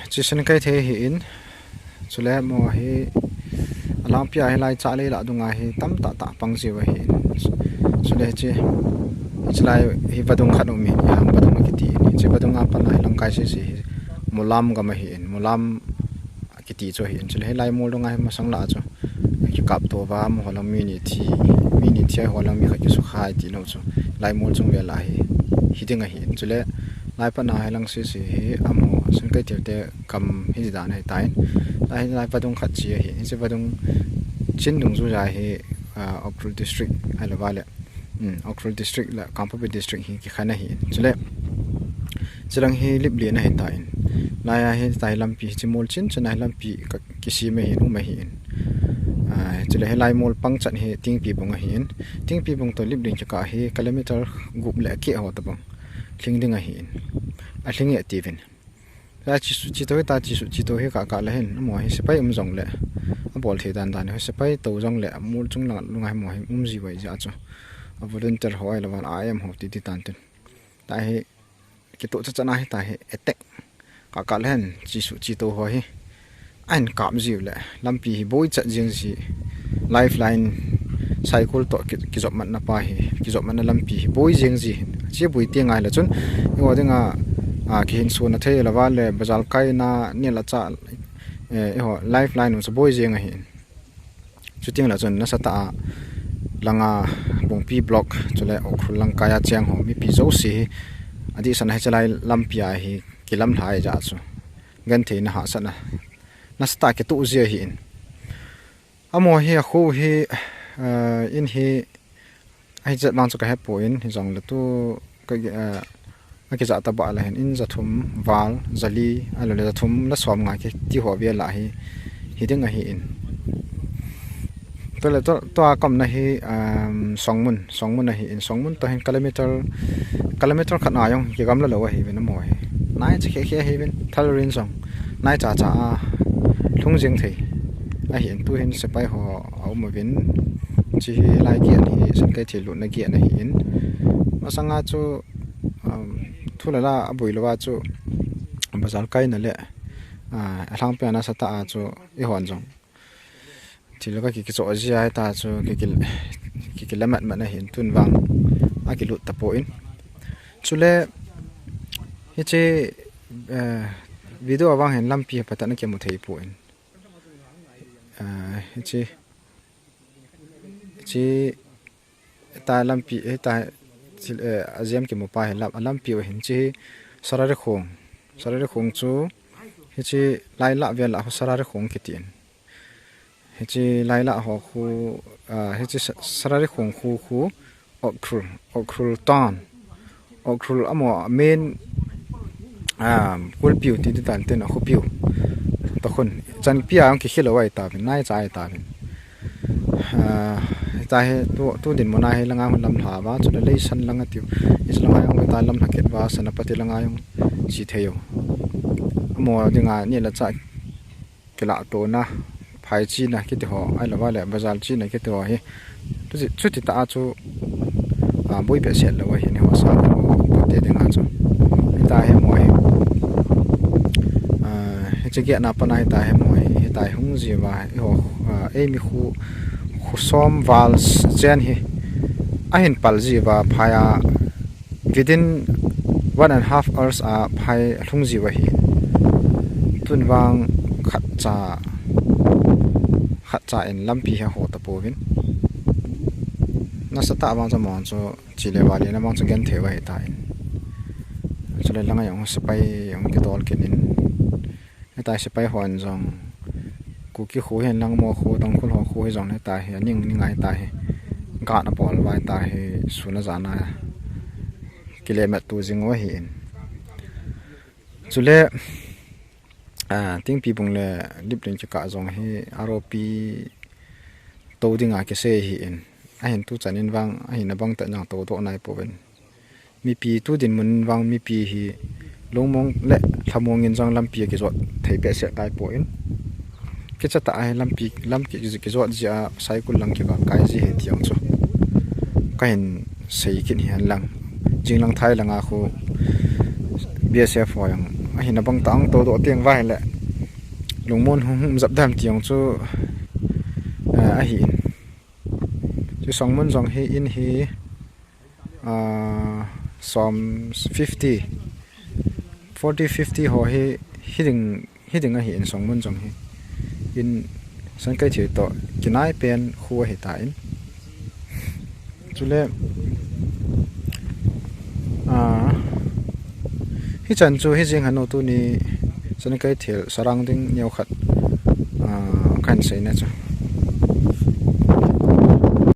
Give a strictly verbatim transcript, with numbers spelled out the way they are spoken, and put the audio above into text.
Chi Sankaithei hi in, chule mo hi, alangpia hi lai cha lei lah dunga hi tamtah tah pang jiu ahi in. Chule chi, chi lai hi vadung khat um in, yang vadung kiti in. Chi vadung a pat a hi langkai sisi hi, Mulam gam ahi in, Mulam kiti chu ahi in. Chule hi lai mol dunga hi masang lah chu kikap to va, amaho lang mi ni thi, mi ni thi a ho lang mi khat kisukha ti lou chu. Lai mol chung vel a hi, hi ding ahi in. Chule lai pat a hi lang sisi hi, amaho Sankaithei te gam hi dan ahi tan. Lai, lai vadung khat chi ahi. Hiche vadung chin dungjuia hi, ah, Ukhrul District, ahilou vale. Hmm, Ukhrul District le Kangpokpi District hi kikhen ahi. Chule, chilang hi Liplen ahi tan. Lai a hi tai lampi hiche mol chin chin a hi lampi ka, kisem ahi, um ahi. Ah, chule hi lai mol pang chan hi Tingpi bung ahi. Tingpi bung to Liplen kikah hi kilometer gup le akeh ho tabang. Lhing ding ahi. Alhing e tiuvin. Tua chi su chi to hi ta chi su chi to hi kah kah le hin, amaho hi sepai um jongle, abol thei dan dan hi sepai to jongle, mol chung lang lunga hi amaho hi um ji vai ja chu. A volunteer ho ahilou vale, I M ho ti ti tan tin. Ta hi, kitoh cha cha na hi ta hi, attack. Kah kah le hin, chi su chi to ho hi. Ahin kap jiu le, lampi hi boi chat jeng ji. Lifeline, Saikul to ki, kijop matna pa hi, kijop matna lampi hi boi jeng ji. Chi boi ti ngai le chun, i ho dinga, a, kihin suna thei lou vale, bazar kaina, neh le chah, eh, i ho, lifeline um chu boi jeng ahi. Chuting le chun, nasatah a, langa, Bungpi block, chule Ukhrul langkai a cheng ho, mipi jouse hi, adeh sa na hi chalai lampi a hi, kilam lhai ja chu. Genthei na hahsat na. Nasatah a kitoh ji ahi in. Amaho hi akho hi, eh, in hi, ahi chet vang chu ka he poi, hijongle tu ka, eh, akija ta ba la hin in ja thum val, ja li, ahilou le ja thum le som nga kiti ho vel a hi, hi ding ahi in. Tule tu, tua kaumna hi, um, Songmun, Songmun ahi in, Songmun to hin kilometer, kilometer khat na jong kigam lou ahi uvin amaho hi. Nai cha khe khe ahi uvin, thal rin jong. Nai cha cha a lhung jeng thei ahi in, tu hin sepai ho a um uvin, chi hi lai gei hi Sankaithei lutna gei ahi in. Masanga chu, um, thu le la aboi lou a chu bazar kaina le, ah, alangpia nasatah a chu i hon jong thil ka ki, kichoh ji a hi ta chu ki, ki, ki, kilamat mat ahi in tun vang akilut ta poi. Chule, hiche, eh, video a vang hin lampi hi phatah a kimu thei poi. Eh, hiche, hiche, ta lampi, hita, chil, eh, ajiam kimu pa hi lam, lampi u hin chi hi Sarari khong. Sarari khong chu, hiche lai lah vel a khu Sarari khong kiti in. Hiche lai lah ho khu, ah, hiche Sa-, Sarari khong khu khu, Ukhrul, Ukhrul town. Ukhrul amaho main, ah, kulpiu ti ti tan tin a khopiu. Tokhun, chanpi a jong kikhel lou ahi tauvin, nai cha ahi tauvin. Ah, ta hi tu, tu dinmun a hi langa hung lam lha uva, chule Leisan lang atiu. Hiche langa jong ta lam lha kit uva, Senapati langa jong chi thei u. Amaho dinga neh le chah kilah tona, phai china kiti ho, ahilou vale, bazar china kiti ho hi. Chuti, chuti tah a chu, a, boi behseh lou ahi in, eiho Sangkhul te dinga chu. Hita hi amaho hi. A, hiche gei na pat a hita hi amaho hi, hita hi hung ji uva, eiho, a, eimi khu, khu som val chen hi. Ahin pal ji uva, phai a, within one and a half hours a phai alhung jiu ahi. Tun vang khatcha, khatcha in lampi hi aho tapouvin. Nasatah vang chu amahon chu chi le val in amahon chu genthei u ahi tan. Chule langa jong sepai jong kidol kit in. Hitia sepai hon jong Kuki kho hihen lang, Hmar kho, Tangkhul ho kho hijong hitia hi aning ning a hitia hi guard abol uva hitia hi sun a jan a kilemat to jing u ahin. Chule, ah, Tingpibung le Liplen kikah jong hi R O P to dinga kisei ahin. Ahin tuchan in vang, ahin abang tah in jong todoh nai pouvin. Mipi tu dinmun in vang mipi hi lungmong le lhamong in jong lampi akijot thei behseh tai poi. Kicha tah a hi lampi, lam ki, kijot jeh a Saikul lang kival kai ji ahi ti jong chu kahin sei kit hihen lang. Jinglang thai langa khu B S F ho jong Ahina bang tang to doh tiang vai le. Lungmon hung hum jap dam tiang chu, ah, ahi in. Chu Songmun jong hi in hi, ah, som fifty, forty, fifty ho hi, hi ding, hi ding ahi in Songmun jong hi. In Sankaithel to kinai pen khu ahi ta in. Chule, ah, hichan chu hi jing hanu tuni Sankaithel surrounding neo khat, ah, kan sei na chu.